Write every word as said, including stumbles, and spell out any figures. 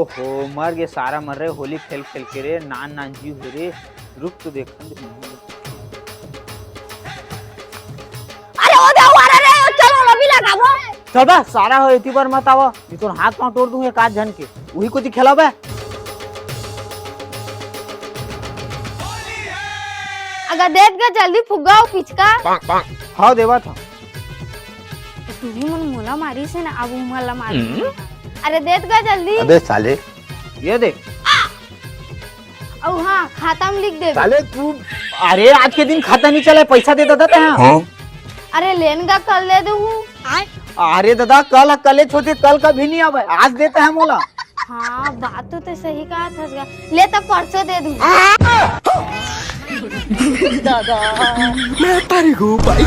ओहो, मर गे सारा मन रे, होली खेल खेल के रे, नान नान जीव हे रे। रुक तो देखन दे। अरे ओ दे, अरे रे, चलो रवि लगाबो। चल बे, सारा हो एती बर मत आवा, नहीं तो हाथ पांव तोड़ दूंगा एक आध झन के। उही कोती खेला बे। अगर देत गा जल्दी फुग्गा अउ पिचका। हाव देवत हंव। तुही मन मोला मारिस हे ना, अब उमन ला मार। अरे देत गा जल्दी। अबे साले। ये दे। अउ हाँ, खाता में लिख देबे। साले तू, अरे आज के दिन खाता नहीं चला, पैसा दे देता है। अरे लेन गा, कल दे दूँ। अरे दादा, कल कलेच होथे, कल कभी नहीं आवे, आज देता है मोला। हाँ, बात तो ते सही कहा था। ले तो परसों दे दूँ। दादा। मैं तारी गो भाई।